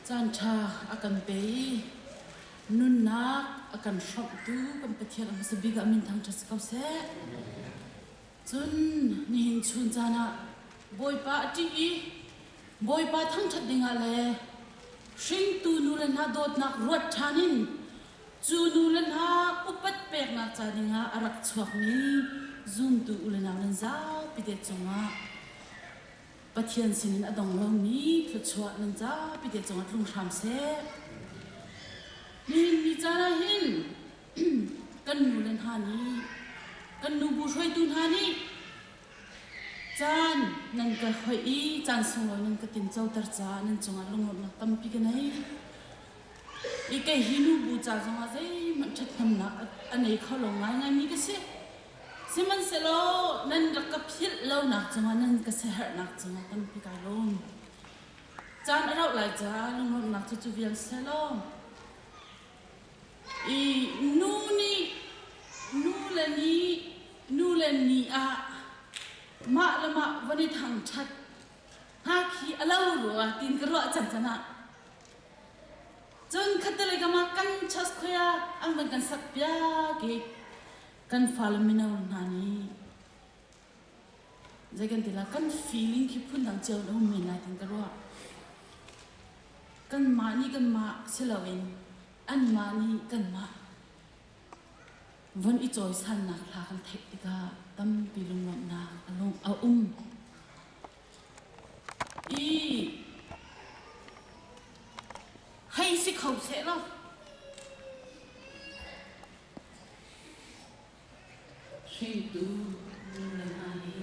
Caanṭha a kan pe i nunnak a kan hrawmhtu kan Pathian a hmasa bik ah min thangṭhat si ko seh. Cun nihin chun caan ah Bawipa a ṭih i Bawipa thangṭhat dingah le hringtu nu le hna dawtnak ruat ṭhan in cu nu le hna upat peknak ca dingah a rak chuakmi zumtu u le nau nan zapi te cungah Pathian sinin a dong lomi thluachuah nan zapi te cungah tlung hram seh. Nihin ni caan ah hin kan nu le hna nih kan nubu hruaitu hna nih caan nan ka hoih i caan sunglawi nan ka tincoter caah nan cungah lunglawmhnak tampi ka nei. I kei hi nubu ca zongah zeihmanh ṭhathnemnak a nei kho lo ngaingaimi ka si. Sihmanhsehlaw nan rak ka philh lonak cungah nan ka siaherhnak cungah tampi kai lawm. Caan a rauh lai caah lunglawmhnak cu cu vial sehlaw i nu nih nu le nih nu le ni ah mah le mah van i thangṭhat hna khi a lo rua tiin ka ruah cang can ah cun khattelei kam ah kan church khoia an van kan sak piak i kan fale mino hna nih zei kan ti la kan feeling khi phundang cio in a um men lai tin ka ruah. Kanmah nih kanmah si loin anmah nih kanmah von i cawisannak hla kan theih tikah tampi lunglawmhnak a lung a um. I hei si kho seh law Hringtu nu le hna hi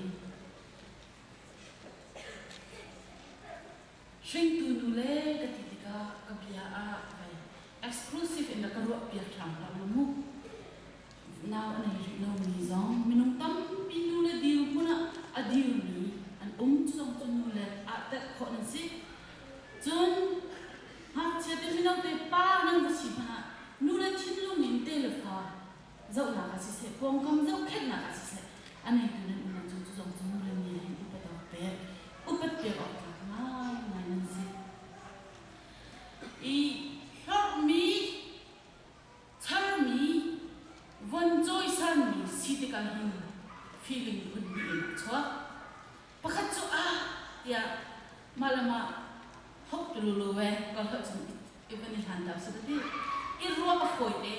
hringtu nu le ka ti tikah ka bia ah vai exclusive in na ka ruah piak hram hlah mu mu. Nau a nei rih lomi zong minung tampi nu le dir hmun ah a dirmi an um cu zong cu nu le ah telh khawh nan si. Cun ngakchia te mino te pa nan va si hmanh ah nu le thinlung in te le fa zohnak ah siseh pawngkam zohkhenhnak ah siseh a neitu nan um ahcun cu zong cu nu le ni hin upat awk pek upat pek awk tlak ngaingai nan si. I hlorhmi charmi von cawisanmi si tikah hin feeling phun hnih in a chuak. Pakhat cu ah tiah mah le mah hok tululu ve ka holh cun i van i hlan ta si ka ti. I ruah a fawi te.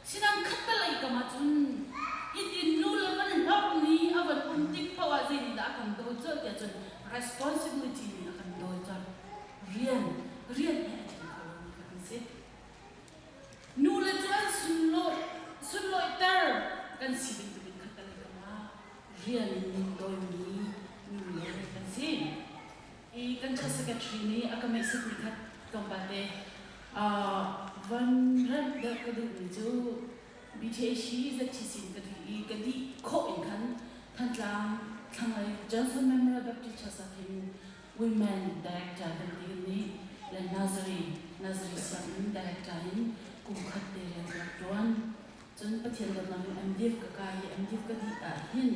Sinan khattelei kam ah cun hitin nu le van hlorh ni a van um tik paoh ah zei nih dah a kan dawi colh tiah cun responsibility nih a kan dawi colh. Rian, rian he a ṭhen kho lomi kha kan si. Nu le cu an sunlawih, sunlawihter kan si bantukin khattelei kam ah rian in min dawimi nu le kan si. I kan church secretary nih a ka mehsitmi kha tlawmpal te van remh deuh ka duhmi cu BTH hi ZTC in ka dih i ka dih khawh in khan Thantlang thlanglei Johnson Memorial Baptist Church ah khin Women Director kan ti nih le Nazari Nazari sianginn director in kum khat te rian ka rak ṭuan. Cun Pathian dawtnak in MDiv ka kai i MDiv ka dih ah hin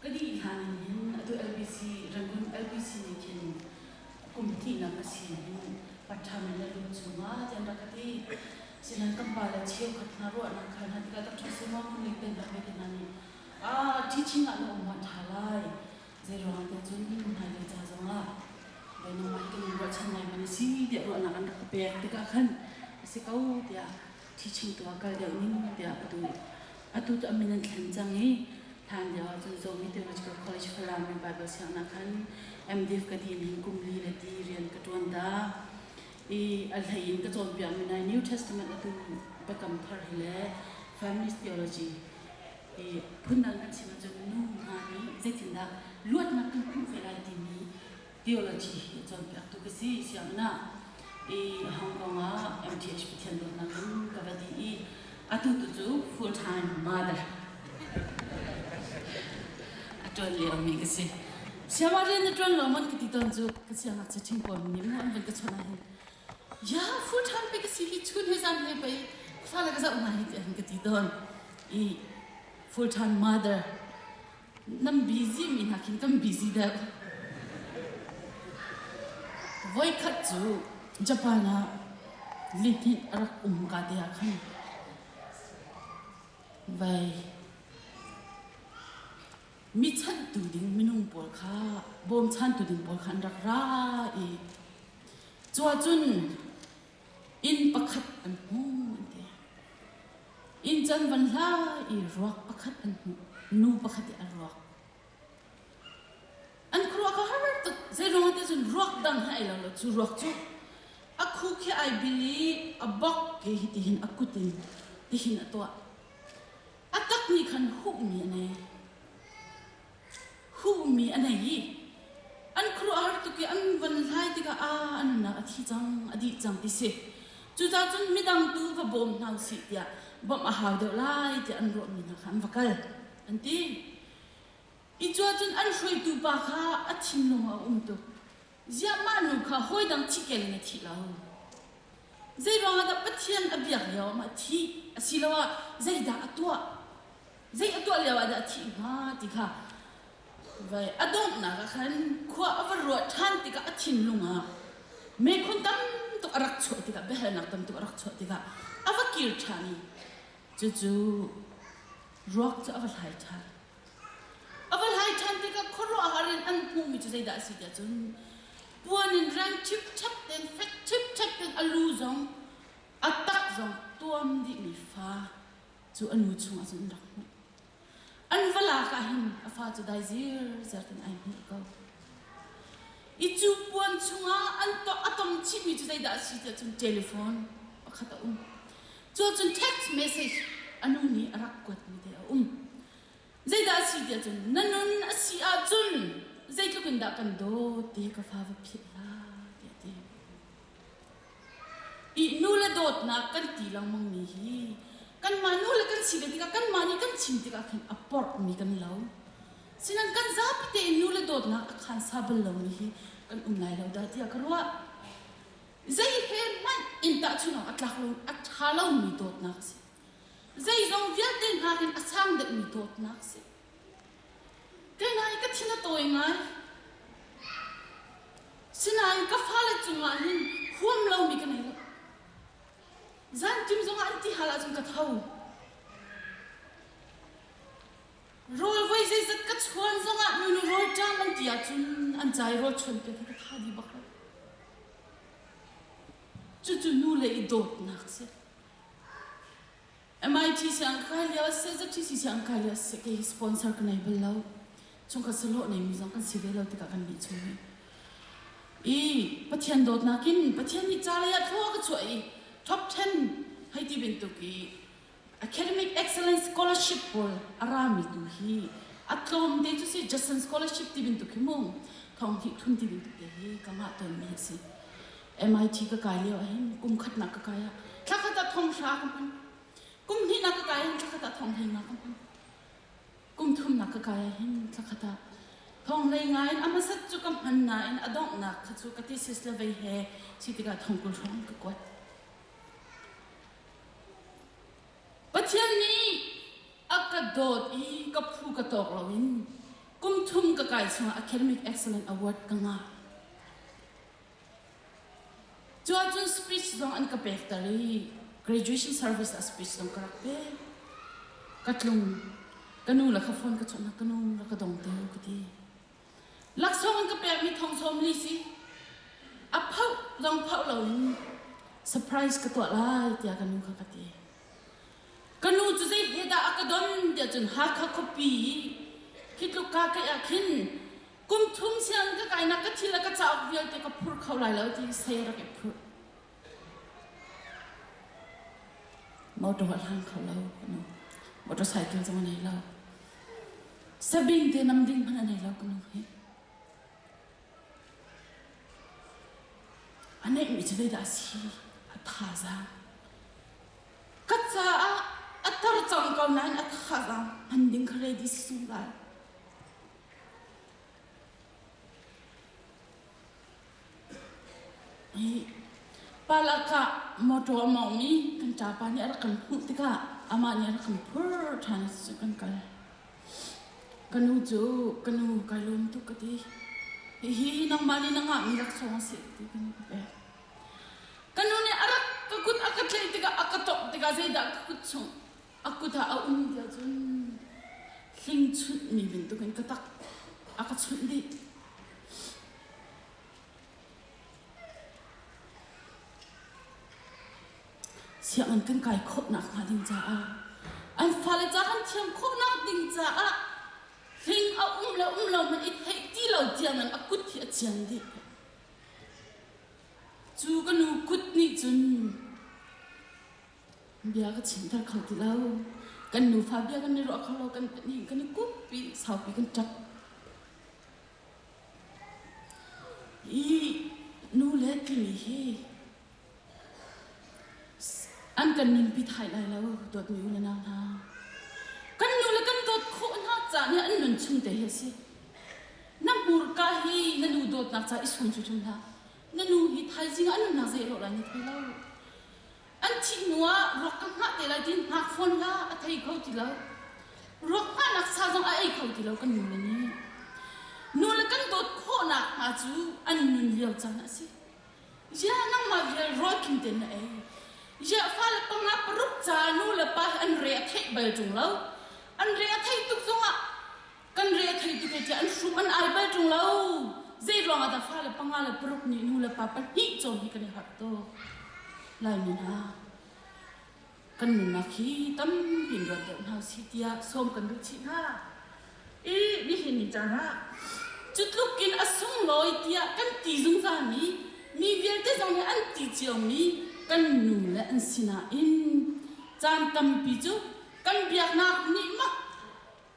ka dih hlan in hin atu LBC Rangoon LBC nih khin kum hnihnak a si hin paṭham in a lut chungah tiah an rak ka ti. Sinan kan pa le cheukhat hna ruahnak khal hna tikah Dr. Simon Kunik te hna ve te hna nih ah teaching ah na um ah ṭha lai. Zeiruangah tiah cun hmailei ca zongah nangmah hi kan in ruahchan ngai man a si tiah ruahnak an rak ka pek tikah khan a si ko tiah teaching tu ah kal deuh ning tiah atu atu cu a min an thlen cang i hlan lio ah cun Zomi Theological College Falam in Bible sianginn khan MDiv ka din hin kum li le ti rian ka ṭuan ta i a hlei in ka cawnpiak mi nai New Testament atu biakam thar hi le feminist theology i phundang kan chim ahcun nu hna nih zeitindah luatnak kan hmuh ve lai timi theology hi a cawnpiaktu ka si sianginn ah i Hong Kong ah MTH Pathian dawtnak in ka va dih i atu tu cu full time mother a ṭuan liomi ka si. Siama rian na ṭuan lo mon ka ti tawn cu ka siangngakchia ṭhing pawl nih mu an van ka chawnh ahhin ya full time pe ka si hi chun he zan he pei fale ka zoh hna hi tiah hin ka ti tawn i full time mother Nan busy mi hna khin kan busy deuh. Voikhat cu. Japan ah lihninh a rak um ka te ah khan vai mi chanhtu ding minung pawl kha bawmchantu ding pawl kha an rak ra i cu ahcun inn pakhat an hmu an ti. Inn cu an van hla i ruak pakhat an hmuh. Nu pakhat i a ruak. An khuaruah kha har tuk. Zeiruang ah cun ruak dang he ai lo lo. Cu ruak cu a khuk he ai bil i a bok ke hi tihin a kut in tihin a tuah. A tak nih khan huhmi a nei. Huhmi a nei i an khuaruah har tuk i an van hlai tikah a a nunnak a thi cang, a dih cang ti si. Cucaah cun midang tu va bawm hna usih tiah bawmh a hau deuh lai tiah an ruahmi hna kha an va kal an ti. I cu ahcun an hruaitu pa kha a thinlung a um tuk. Ziah mah nu kha hawidang thih kel in a thih lo? Zeiruangah dah Pathian a biak lio ah mah thih asiloah zeidah a tuah? Zei a tuah lio ah dah a thih hnga ti kha vai a donghnak ah khan khua a va ruah ṭhan tikah a thinlung ah meikhun tam tuk a rak chuah tikah biahalnak tam tuk a rak chuah tikah a va kir ṭhan i cucu ruak cu a va hlai ṭhan. A va hlai ṭhan tikah khuaruahhar in an hmuhmi cu zeidah a si tiah cun puan in reng ṭhipṭhep tein fek ṭhipṭhep tein a lu zong a tak zong tuam dihmi fa cu a nu chungah cun an rak hmuh. An va lak ah hin a fa cu dai zirzer tein ai hmuh ko. I cu puan chungah an a tom chihmi cu zeidah a si tiah cun telephone pakhat a um. Cu cun text message a nu nih a rak kuatmi te a um. Zeidah a si tiah cun na nun a si ahcun zeitluk in dah kan dawt ti ka fa va philh hlah tiah a ti. I nu le dawtnak kan ti lengmang mi hi kanmah nu le kan si ve tikah kanmah nih kan chim tikah khin a porhmi kan lo. Sinan kan zapi tein nu le dawtnak a khansa bal lomi hi kan um lai lo dah tiah ka ruah. Zei he hmanh in tahchunh awk a tlak lo a ṭha lomi dawtnak a si. Zeizong vialte nakin a sang deuhmi dawtnak a si. Kei ka thin a tawi ngai. Sinain ka fale cungah hin huam lomi ka nei lo. Zanṭim zongah an ti hal ahcun ka tho. Rawl voi zeizat ka chuan zongah minu rawl ṭam an ti ahcun an ca i rawl chuan piak hi ka tha dih bak lo. Cucu nu le i dawtnak a si. MIT siang kai lio a si, ZTC siang kai lio a si, kei hi sponsor ka nei bal lo. Chungkhat sahlawh neimi zong kan si ve lo tikah kan nih chung hi. I Pathian dawtnak in Pathian nih ca lei ah thlua ka chuah i top 10 hei ti bantuk i Academic Excellence Scholarship pawl a rami tu hi a tlawm te cu si Judson Scholarship ti bantuk hi mu thong hnih thum ti bantuk te hi ka ngah tawnmi a si. MIT ka kai lio ahhin kum khatnak ka kai ah thla khat ah thong hra ka hman. Kum hnihnak ka kai ahhin thla khat ah thong hlei nga ka hman. Kum thumnak ka kai ahhin thla khat ah thong hlei nga in a hmasat cu ka hman nain a donghnak kha cu ka thesis le vei he si tikah thong 20 hrawng ka kuat. Pathian nih a ka dawt i ka phu ka tawk loin kum thum ka kai chungah Academic Excellence Award ka ngah. Cu ahcun speech zong an ka pekter i graduation service ah speech zong ka rak pek. Ka tlung. Ka nu le ka phone ka chawnh hna, ka nu rak ka dong te u ka ti. Laksawng an ka pekmi thong 40 si. A phoh zong phoh loin surprise ka tuah lai tiah ka nu kha ka ti. Ka nu cu zei he dah a ka don tiah cun Hakha khuapi i khi tluk ka keih ah khin kum thum siang ka kainak ka thil le ka cauk vialte ka phur kho lai lo ti sei rak i phurh. Motor a hlang kho lo ka nu. Motorcycle zong a nei lo. Sabing te nam ding hmanh a nei lo ka nu hi. A neihmi cu zeidah a si? A thazaang. Ka caah a tar cang ko nain a thazaang hman ding kha ready si zungzal. Palak ah mawṭaw a mawngmi kan ṭapa nih a rak kan hmuh tikah amah nih a rak kan phur ṭhan i cucu kan kal. Ka nu cu ka nu kai lawm tuk ka ti. Hihi nangmah nih na ngahmi laksawng a si ti ka nu ka pek. tikah zeidah ka kut chung a kut ah a um tiah cun hling chunhmi bantukin ka tak a ka chunh dih. Sianginn kan kai khawhnak hnga ding caah an fale ca kan thiam khawhnak ding caah hling a um le um lo hmanh i theih ti lo tiang in a kut hi a cian dih. Cu ka nu kut nih cun bia ka chimter kho ti lo. Kan nufa bia kan i ruah kho lo, kan pahnih kan i kup i saupi kan ṭap. Hi nu le timi hi an kan nunpi thai lai lo, dawtmi u le nau hna. Kan nu le kan dawt khawh hna caan hi an nun chung te hi a si. Na hmurka hi na nu dawtnak ca i sum hrimhrim hlah. Na nu hi thaizing ah an nunnak zei a lawh lai na thei lo. An thih hnu ah ruak ka hngah te lai tiin hngak fawn hlah, a thei kho ti lo. Ruak hngahnak sa zong a ei kho ti lo kan nu le nih. Nu le kan dawt khawhnak hna cu an nun lio caan a si. Ziah nangmah vial rawl khim tein na ei. Ziah fale panga paruk ca nu le pa hi an re a theih bal ṭung lo. An re a theih tuk zongah kan re a thei tuk e tiah an hrum an ai bal ṭung lo. Zei ruangah dah fale panga le paruk nih nu le pa pahnih cawm hi kan i harh tuk. Laimi hna, kan nunnak hi tampi in ruat deuh hna usih tiah sawm kan duh chih hna. I nihin ni caan ah cu tluk in a sunglawi tiah kan ti zungzalmi mi vialte zong nih an ti ciomi kan nu le an sinain caan tampi cu kan biaknak nih maw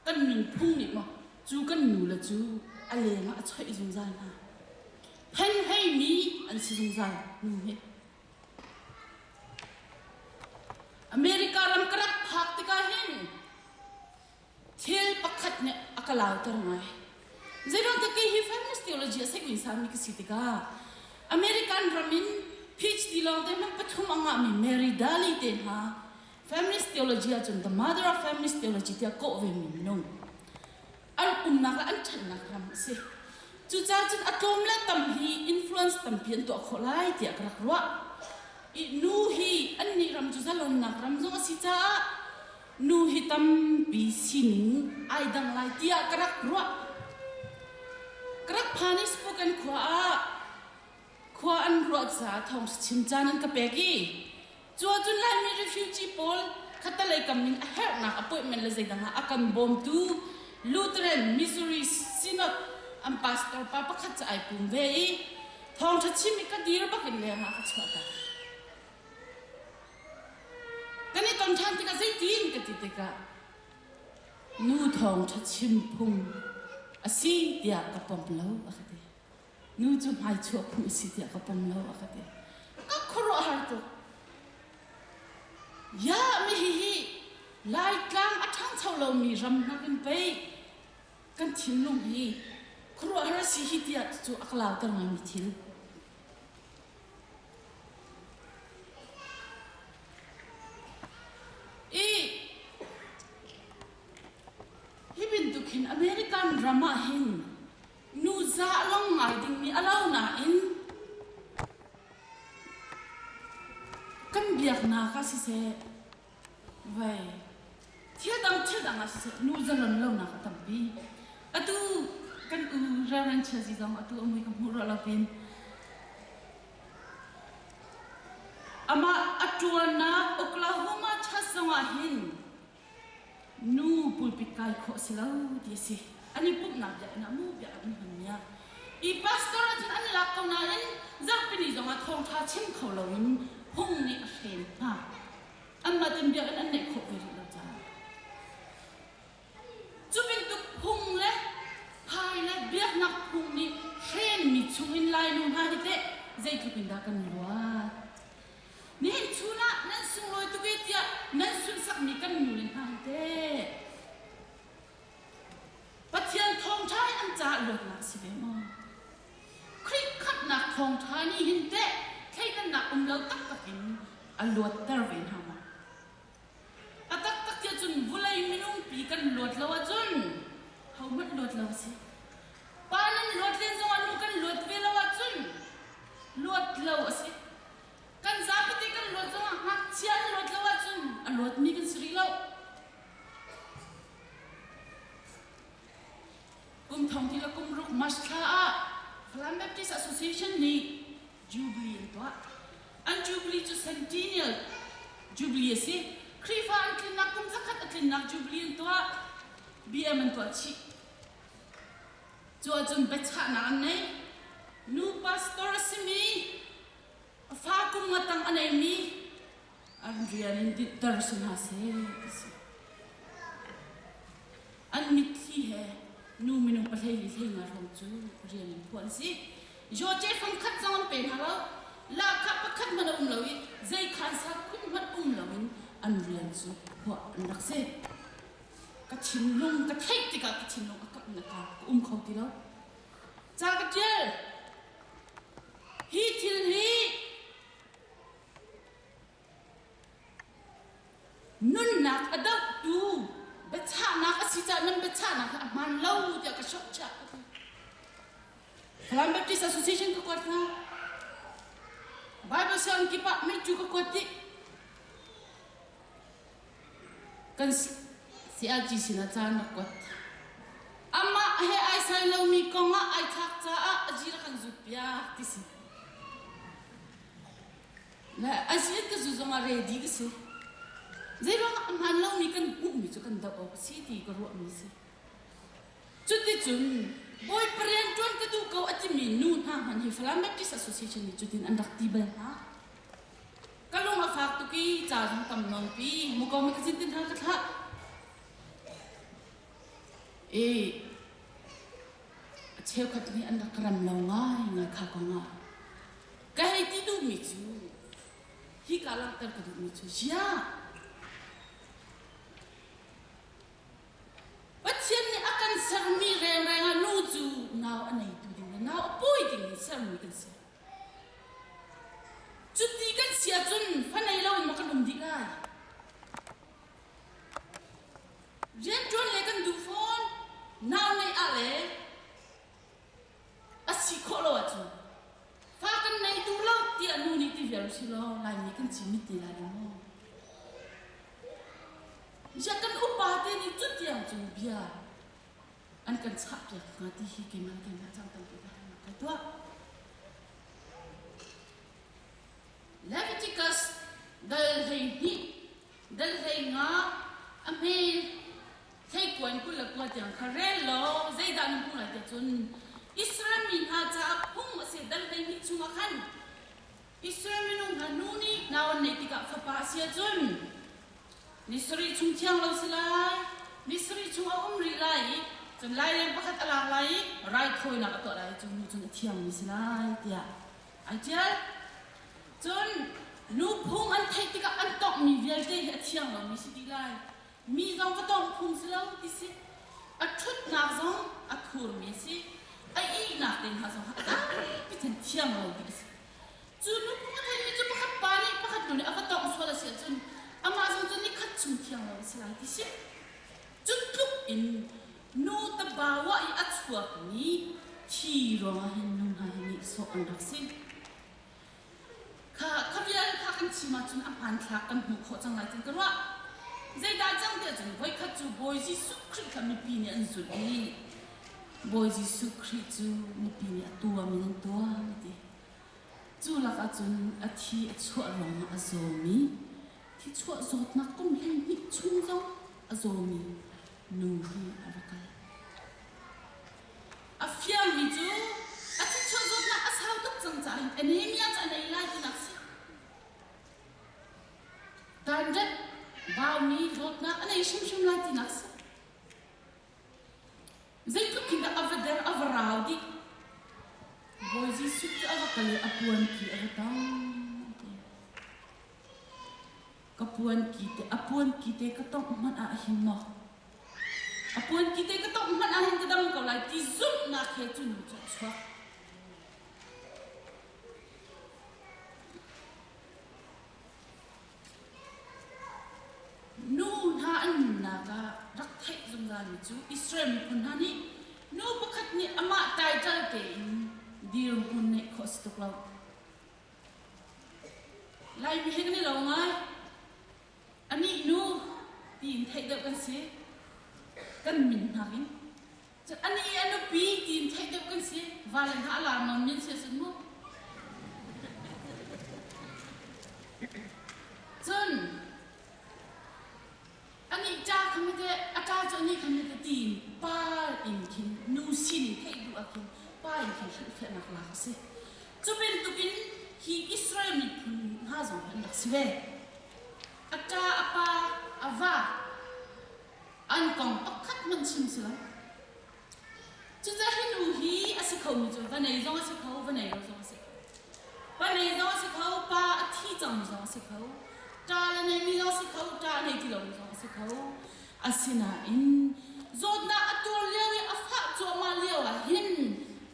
kan nunphung nih maw cu kan nu le cu a leng ah a choih zungzal hna. Phenheimi an si zungzal nu hi. America ram ka rak phak tikah hin thil pakhat nih a ka lauter ngai. Zeiruang te kei hi feminist theology a seih sami ka si tikah American ram in PhD lawng te hmanh pathum a ngahmi Mary Daly te hna feminist theology ahcun the mother of feminist theology tiah kawh ve mi minung an umnak le an ṭhannak ram a si. Cucaah cun a tlawm le tam hi influence tampi an tuah khawh lai tiah ka rak ruah. I nu hi annih ram cu zalonnak ram zong a si caah nu hi tampi sining ai dang lai tiah ka rak ruah. Ka rak phan i Spokane khua ah khua an ruah caah thawng chim caan an ka pek i cu ahcun Laimi refugee pawl khattelei kam in a herhnak appointment le zeidang ah a kan bawmtu Lutheran Missouri Synod an pastor pa pakhat cu ai pum ve i thawngṭha chim i ka dir bak in leng ah ka chuahter. Kan i ton ṭhan tikah zeitin ka ti tikah nu thawngṭha chim phung a si tiah ka pom lo a ka ti. Nu cu hmaichuah phung a si tiah ka pom lo a ka ti. Ka khuaruahhar tuk. Ya mi hihi Laitlang a ṭhangcho lomi ram nakin pei kan thinlung hi khuaruahhar a si hi tiah cu a ka lauter ngaimi thil. I hi bantuk hin American ram ah hin nu zah long ngai dingmi a lo nain kan biaknak ah siseh vai thil dang thil dang ah siseh nu zalon lonak a tampi atu kan u Reverend Chelsea zong atu a mui ka hmuh rua lo pin amah a ṭuannak Oklahoma church zongah hin Nu pulpit kai khawh si lo ti a si. An i pumhnak biakinn ah mu biakinn an hman nia. I pastor ahcun an lak ko nain zarhpini zongah thawngṭha chim kho loin phung nih a hren hna. Anmah ten biakinn an neih khawh ve rih lo caah. Cu bantuk phung le phai le biaknak phung nih hrenmi chungin Lainu hna hi teh zeitluk in dah kan ruat? Nihin chun ah nan sunglawi tuk e tiah nan sunhsakmi kan nu le hna hi teh Pathian thawngṭha hi an caah luatnak a si ve maw? Khrih khamhnak thawngṭha nih hin teh thleidannak um lo taktak in a luatter ve hna maw? A taktak tiah cun vulei minungpi kan luat lo ahcun hohmanh luat lo a si. Pa nan luat len zongah nu kan luat ve lo ahcun luat lo a si. Kan zapite kan luat zongah ngakchia an luat lo ahcun. Association nih Jubilee an tuah. An Jubilee cu Centennial Jubilee a si. Khrihfa an tlinnak kum zakhat a tlinnak Jubilee an tuah. BM an tuah chih. Cu ahcun biachahnak an nei. Nu pastor a simi a fa kum nga tang a neimi an rian in dinhter si hna seh ti si. An mitthli he nu minung pahlei li hlei nga hrawng cu rian in phuah an si. Jawce fang khat zong an pe hna lo. Lahkhah pakhat hmanh a um lo i zei khansa khun hmanh um loin an rian cu phuah an rak si. Ka thinlung ka theih tikah ka thinlung a kak na ka ka um kho ti lo. Ca ka ṭial. Hi thil hi Nunnak a dohtu biachahnak a si caah nan biachahnak hi a hmaan lo tiah ka shock chiah ka ti. Falam Baptist Association ka kuat hna. Bible sianginn kip ah meicu ka kuat dih. Kan CRG sinah caan rak kuat. Amah he ai sai lomi kong ah ai thlak caah a jira kan zut piak ti si. Le a zit ka zu zong ah ready ka si. Zeiruang ah a hmaan lomi kan hmuhmi cu kan doh awk a si ti ka ruahmi si. Cuticun Bawipa rian ṭuan ka duh ko a timi nu hna hmanh hi Falam Baptist Association nih cutin an rak ti bal hna. Ka lung a fak tuk i ca zong tam nawnpi muko magazine tin hna ka thlah. I a cheukhat nih an rak ram lo ngai ngai kha kong ah. Ka hei ti duhmi cu hika langhter ka duhmi cu ziah Pathian nih a kan sermi rengreng ah nu cu nau a neitu ding le nau a pawi ding in sermi kan si. Cuti kan si ahcun fa nei loin maw kan um dih lai? Rianṭuan le kan duh fawn, nau neih ah le A si khawh lo ahcun fa kan nei duh lo tiah nu nih ti viar usih law Laimi kan ci mit te lai lo maw? Ziah kan upa te nih cutiang cun bia an kan chahpiak hnga ti hi keimah le keimah cang tampi ka halnak kai tuah. Leviticus dal 12 dal 15 a hme Theikuan 29 tiang kha rel law zeidah nan hmuh lai tiah cun Israel mi hna caah phung a si dal 12 chungah khan Israel minung hna nu nih nau an neih tikah fapa a si ahcun ni sarih chung thiang lo si lai ni sarih chung a um rih lai i cun laileng pakhat a lak lai i raithawinak a tuah lai i cu nu cun a thiangmi si lai tiah ai ṭial. Cun nu phung an theih tikah an tonghmi vialte hi a thiang lomi si dih lai. Mi zong va tawng phung si lo ti si. A ṭhutnak zong a thurmi a si. A ihnak te hna zong a tampi then thiang lo ti a si. Cu nu phung a theimi cu pakhat pa nih pakhat nu nih a va tawngh sual a si ahcun amah zong cu nikhat chung thiang lo a si lai ti si. Cu tluk in nu tabawa i a chuakmi thi ruangah hin nu hna hi nihsawh an rak si. Kha kha vial kha kan chim ahcun a hmanthlak kan hmuh khawh cang lai tin ka ruah. Zeidah cang tiah cun voikhat cu Bawi Jesuh Khrih kha mipi nih an zulh i Bawi Jesuh Khrih cu mipi nih a tuam in an tuam a ti. Cu lakah cun a thi a chuah ruangah a zawmi, thi chuah zawtnak kum 12 chung zong a zawmi nu hi a va kal. A fiangmi cu a thichuah zawtnak a sau tuk cang caah hin anemia cu a nei lai tinak si. Danret baumi zawtnak a nei hrimhrim lai tinak si. Zeitluk khin dah a va der a va rau dih. Bawi Jesuh cu a va kal i a puan ki a va tong. Ka puan ki te a puan ki te ka tongh hmanh ah hin maw a puan ki te ka tongh hmanh ah hin ka dam ko lai ti zumhnak he cu nu cu a chuak. Nu hna an nunnak ah rak theih zungzalmi cu Israel miphun hna nih nu pakhat nih amah title tein dirhmun neih khawh a si tuk lo. Laimi hi kan i lo ngai. Anih nu tiin theih deuh kan si. Kan min hnak in. Cun ani a nupi tiin theih deuh kan si. Vale hna a lar nawn min si sun mu. Cun anih ṭa kha mite a ṭa cu anih kha mite tiin pa in khin nu sining theih duh ah khin pa in khin hrilhfiahnak lak a si. Cu bantukin hi Israel miphun hna zong hi an rak si ve. A ṭa, a pa, a va an kong pakhat hmanh chim si lo. Cucaah hi nu hi a si khomi cu va nei zong a si kho, va nei lo zong a si kho. Pa nei zong a si kho, pa a thi cangmi zong a si kho, ṭa le neimi zong a si kho, ṭa a nei ti lomi zong a si kho. Asinain zawtnak a tuar lio i a fah cuahmah lio ah hin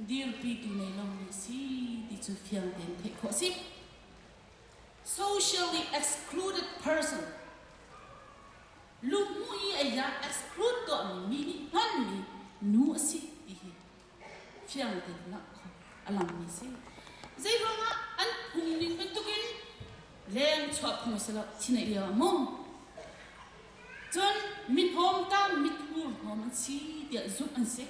dirpitu nei lomi a si ti cu fiang tein theih khawh a si. Socially excluded person luhmuh i ei ah exclude tuahmi mi nih hmanmi nu a si ti hi fiang tein langh kho a langmi a si. Zeiruangah an phung ning bantukin leng chuah phung a si lo thineih lio ah mu. Cun mithnawmtam mithur hnawm an si tiah zumh an si.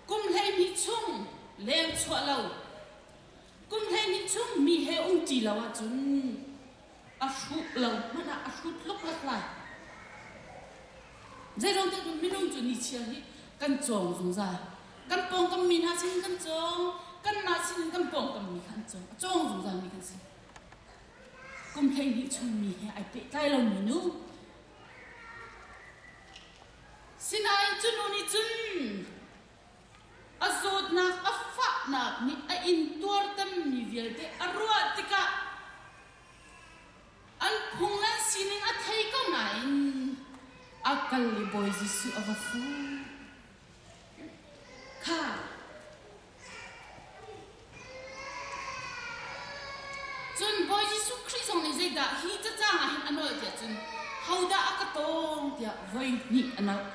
Kum 12 chung leng chuah lo kum 12 chung mi he um ṭi lo ahcun a hruh lo hmanh ah a hrut luklak lai. Zeiruang tiah cun minung cu nichiar hi kan cawng zungzal. Kan pawngkam mi hna sinin kan cawng, kanmah sinin kan pawngkam mi kha an cawng. A cawng zungzal mi kan si. Kum 12 chung mi he ai pehtlai lomi nu. Sinain cu nu nih cun a zawtnak a fahnak nih a intuartemmi vialte a ruah tikah an phung le an sining a thei ko nain a kal i Bawi Jesuh a va fuh. Kha Cun Bawi Jesuh Khrih zong nih zeidah hi cacang ah hin a nawl tiah cun hodah a ka tawng tiah voi hnih a nolh.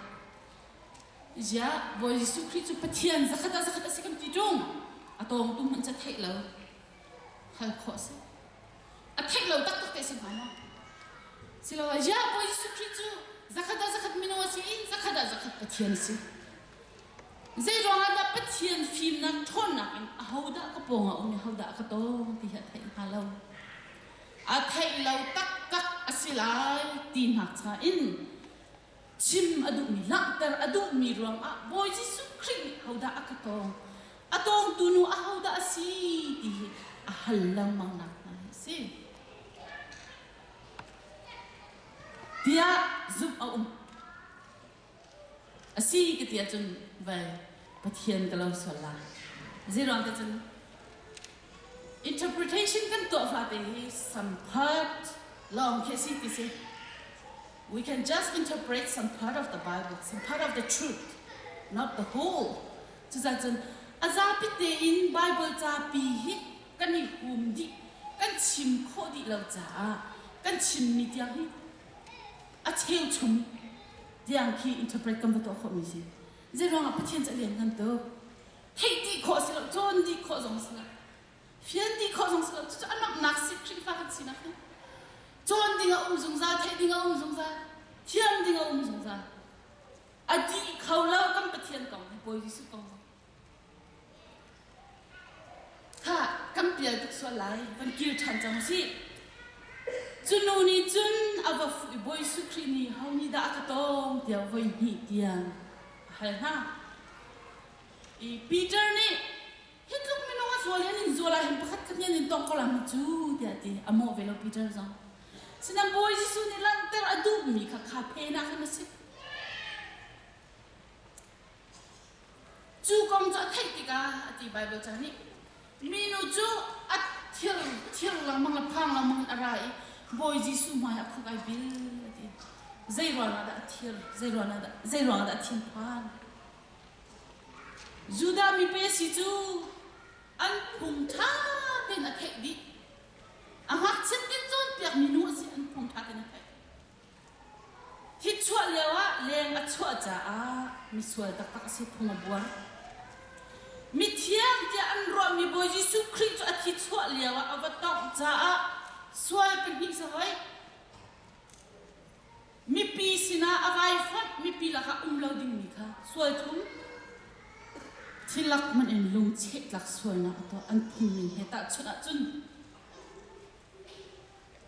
Ziah Bawi Jesuh Khrih cu Pathian zakhat ah zakhat a si kan ti ṭung. A tawngtu hmanh cu a theih lo. Hal khawh a si. A theih lo taktak te a si hnga maw? Siloah ziah Bawi Jesuh Khrih cu zakhat ah zakhat minung a si i zakhat ah zakhat Pathian a si. Zei ruangah dah Pathian fimnak ṭhawnnak in ahodah ka pawng ah um i hodah a ka tawng ti hi a theih hnga lo. A theih lo taktak a si lai ti hnak cha in chim a duhmi langhter a duhmi ruangah Bawi Jesuh Khrih nih hodah a ka tawng a tawngtu nu ahodah a si ti hi a hal lengmang nak hna hi a si tiah zumh a um a si ka ti ahcun vai Pathian ka lo sual la zeiruang te cun interpretation kan tuah fate hi some part lawng khi a si ti si We can just interpret some part of the Bible, some part of the truth, not the whole. Cucaah cun a zapi tein Bible capi hi kan i hum dih, kan chim khawh dih lo caah kan chimmi tiang hi a cheuchum tiang khi interpret kan va tuah khawhmi si. Zeiruangah Pathian cu a lianngan tuk. Theih dih khawh si lo, cawn dih khawh zong si lo. Fian dih khawh zong si lo. Cucu a nuamhnak si Khrihfa kan sinak hi. Cawn ding a um zungzal, theih ding a um zungzal, thiam ding a um zungzal. A dih kho lo kan Pathian kong hi Bawi Jesuh kong zong. Kha kan pial tuk sual lai, van kir ṭhan cang usih. Cu nu nih cun a va fuh i Bawi Jesuh Khrih nih ho nih dah a ka tawng tiah voi hnih tiang a hal hna. I Peter nih Hi tluk minung a zual i an in zual ah hin pakhat khat nih an in tongh ko la maw cu tiah a ti. A mawh ve lo Peter zong. Sinain Bawi Jesuh nih langhter a duhmi kha kha phen ah khan a si. Cu kong cu a theih tikah a ti Baibal ca nih minu cu a thir thir lengmang le phang lengmang in a ra i Bawi Jesuh hmai ah khuk ai bil a ti. Zei ruangah dah a thir? Zei ruangah dah zei ruangah dah a thinphan? Judah mipe si cu an phung ṭha tein a theih dih. A ngakchiat tein cawnpiakmi nu a si, an phung ṭha tein a theih. Hi chuah lioah leng a chuah caah misual taktak a si, phung a buar. Mithiang tiah an ruahmi Bawi Jesuh Khrih cu a thi chuah lioah a va tongh caah sual pahnih si hoi. Mipi sinah a vai fonh mipi lakah um lo dingmi kha sual thum thilak hmanh in lungchehtlak sualnak a tuah an phungning he tahchunh ahcun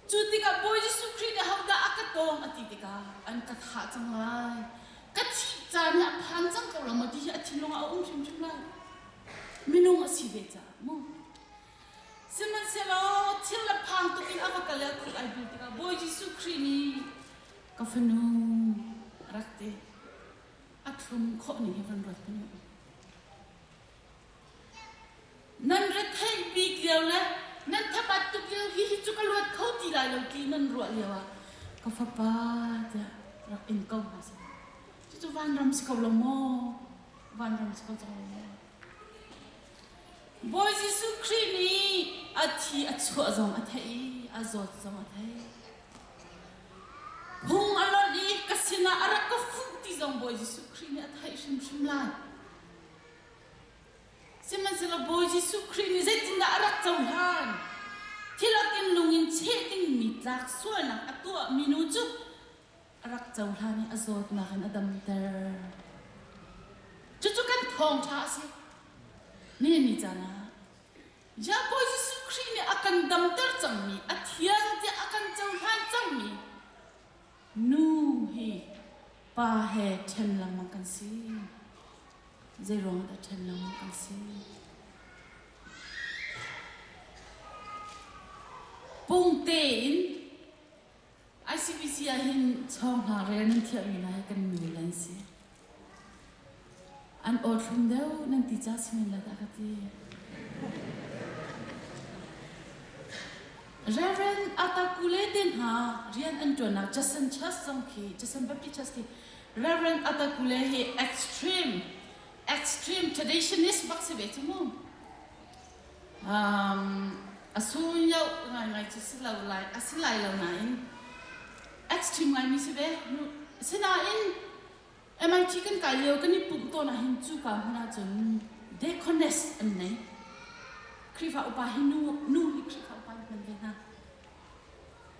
Cu tikah Bawi Jesuh Khrih nih ahodah a ka tawng a ti tikah an ka thah cang lai. Ka thih caan hi a phan cang ko lo maw ti hi a thinlung ah a um hrimhrim lai. Minung a si ve caah mu. Sihmanhsehlaw thil le phang tuk in a va kal i a khuk ai bil tikah Bawi Jesuh Khrih nih ka fanu a rak ti. A thlum khawh ning hi van ruat hmanh u. Nan retheih bik lio le nan thabat tuk lio hihi cu ka luat kho ti lai lo ti nan ruah lio ah ka fapa tiah rak in ko hna seh. Cucu vanram si ko lo maw? Vanram si ko cang lo maw? Bawi Jesuh Khrih nih a thi a chuah zong a theih i a zawt zong a theih. Phung a lonh i ka sinah a rak ka fuh ti zong Bawi Jesuh Khrih nih a theih hrimhrim lai. Sihmanhsehlaw Bawi Jesuh Khrih nih zeitindah a rak cohlan? Thilak in lung in cheh dingmi tlak sualnak a tuahmi nu cu a rak cohlan i a zawtnak in a damter. Cucu kan thawngṭha a si. Nihin ni caan ah Ja Bawi Jesuh Khrih nih a kan damter cangmi, a thiang tiah a kan cohlan cangmi nu hi pa he ṭhen lengmang kan si. Zeiruang dah ṭhen lengmang kan si? Pungte in ICBC ah hin chawng hna rel nan thiahmi hna hi kan nu le an si. An aw thlum deuh nan ti ca si men lai dah ka ti. Reverend Atakule te hna rian an ṭuannak Jason Church zong khi Jason Baptist Church khi Reverend Atakule hi extreme extreme traditionist bak si ve cu mu. Um, a sungyoh ngaingai cu si lo lai a si lai lo nain extreme ngaimi si ve. Sinain MIT kan kai lio kan i pumh tawn ah hin cuka hmun ah cun deaconess an nei. Khrihfa upa hi nu nu hi Khrihfa upa hi hman ve hna.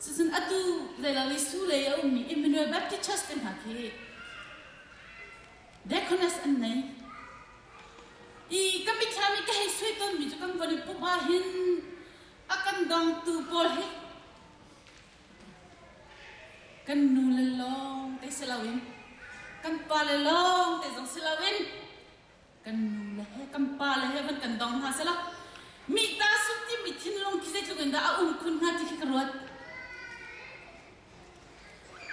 Cucun atu zeilali Su lei a ummi Emmanuel Baptist Church te hna khi deaconess an nei. I ka mitthlam i ka hei suai tawnmi cu kan von i pumh ah hin a kan dongtu pawl hi Kan nule lawng te si loin kan pale lawng te zong si loin kan nule he kan pale he van kan dong hna selaw mi ta suk timi thinlung khi zeitluk in dah a um khun hnga ti khi ka ruat.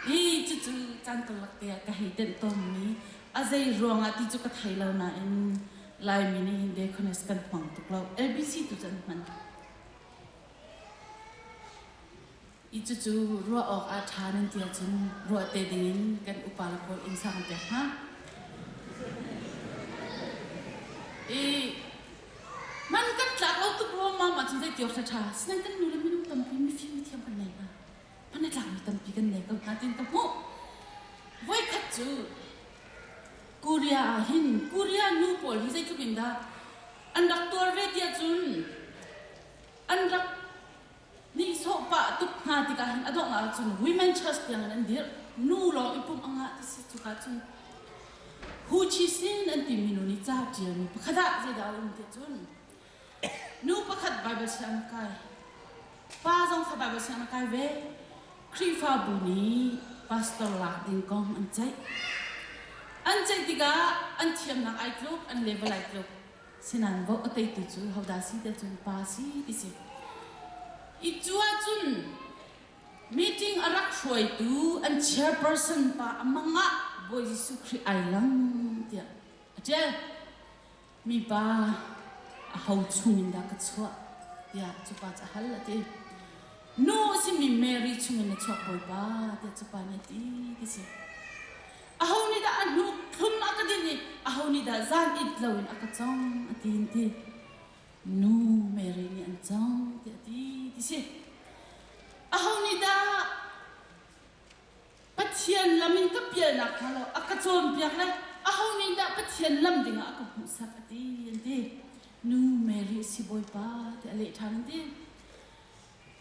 Hi cucu caan karlak te ah ka hei tenh tawnmi a zei ruangah ti cu ka thei lo nain Laimi nih hin deaconess kan hmang tuk lo. LBC tu cu an hman. I cucu ruah awk ah ṭha nan ti ahcun ruah te dingin kan upa le pawl inn sang pek hna. I man kan tlak lo tuk ruangmang ahcun zei ti awk ṭha sinain kan nu le minung tampi mifim mithiam kan nei hna. Man a tlakmi tampi kan nei ko hna tiin ka hmuh. Voikhat cu Korea ah hin Korea nu pawl hi zeitluk in dah an rak tuar ve ti ahcun an rak nihsawh pah tuk hna tikah hin a donghnak ah cun women church tiang in an dirh nu lawng i pumh a ngah ti si cuka cun Hu Chi Sin an timi nu nih ca ṭialmi pakhat ah zeidah a um ti cun nu pakhat Bible sianginn a kai pa zong kha Bible sianginn a kai ve Khrihfabu nih pastor lak ding kong an ceih an ceih tikah an thiamnak ai tluk an level ai tluk Sinain vote a teitu cu hodah si tiah cun pa si ti si. I cu ahcun meeting a rak hruaitu an chairperson pa a mang ah Bawi Jesuh Khrih ai lang tiah a ṭial. Mi pa a ho chungin dah ka chuah tiah cu pa cu a hal a ti. Nu a simi Mary chungin na chuak Bawipa tiah cu pa nih a ti ti si. Aho nih dah a hnuk thlum a ka dinh i aho nih dah zan it loin a ka cong a ti in ti. Nu Mary nih an cong tiah a ti ti si. Aho nih dah Pathian lam in ka pialnak hnga lo a ka cawnpiak le aho nih dah Pathian lam dingah a ka hmuhsak a ti an ti. Nu Mary a si Bawipa tiah a leh ṭhan an ti.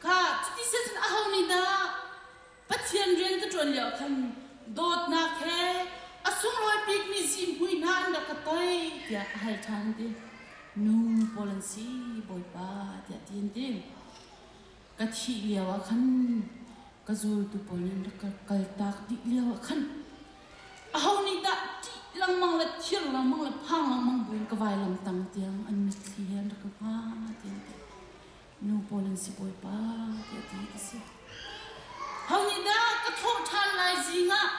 Kha cuti si cun aho nih dah Pathian rian ka ṭuan lio ah khan Dawtnak he a sunglawi bikmi zihmui hna an rak ka toi tiah a hal ṭhan an ti. Nu pawl an si, Bawipa tiah ti an ti. Ka thih lio ah khan ka zultu pawl nih an rak ka kaltak dih lio ah khan aho nih dah ṭih lengmang le thir lengmang le phang lengmang buin ka vailam tang tiang an mitthli he an rak ka hnga ti an ti. Nu pawl an si Bawipa tiah ti a si. Ho nih dah ka thawh ṭhan lai zing ah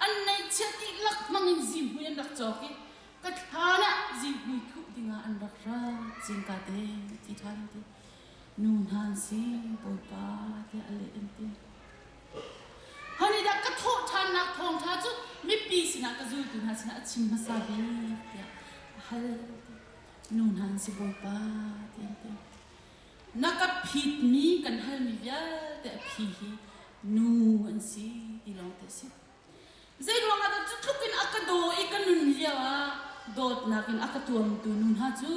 an neihchiah dihlak hmang in zihmui an rak cawk i ka thlan ah zihmui thuh dingah an rak ra zingka te ti ṭhan an ti. Nu hna an si Bawipa tiah a leh an ti. Ho nih dah ka thawh ṭhannak thawngṭha cu mipi sinah ka zultu hna sinah a chim hmasa bik tiah a hal. Nu hna an si Bawipa tiah an ti. Na ka phitmi kan halmi vialte a phi hi nu an si ti lawng te a si. Zei ruangah dah cu tluk in a ka daw i ka nun lio ah dawtnak in a ka tuamtu nu hna cu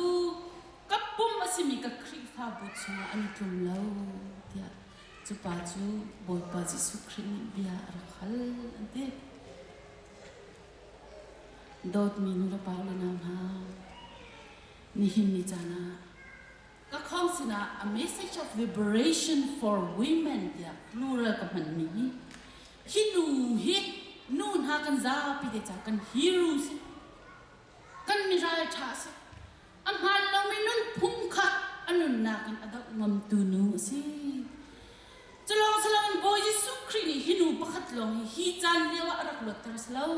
ka pum a simi ka Khrihfabu chungah an i tlum lo tiah cu pa cu Bawipa Jesuh Khrih nih bia a rak hal an ti. Dawtmi nu le pa le nau hna, nihin ni caan ah ka khong sinah a message of liberation for women tiah plural ka hmanmi hi hi nu hi nu hna kan zapi te ca kan hero si, kan miral ṭha si, a hmaan lomi nunphung kha a nunnak in a doh ngamtu nu a si. Culawng siloin Bawi Jesuh Khrih nih hi nu pakhat lawng hi hi caan lio ah a rak luatter a si lo.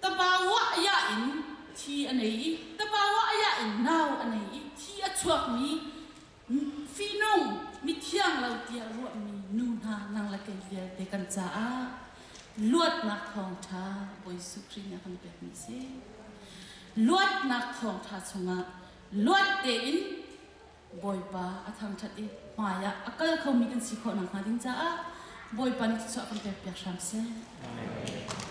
Tabawa aya in thi a nei i tabawa aya in nau a nei i thi a chuakmi fihnung mithiang lo tiah ruahmi nu hna nang le kei vialte kan caah luatnak thawngṭha Bawi Jesuh Khrih nih a kan pekmi a si. Luatnak thawngṭha chungah luat tein Bawipa a thangṭhat i hmaiah a kal khomi kan si khawh nakhnga ding caah Bawipa nih thluachuah kan pekpiak hram seh. Amen.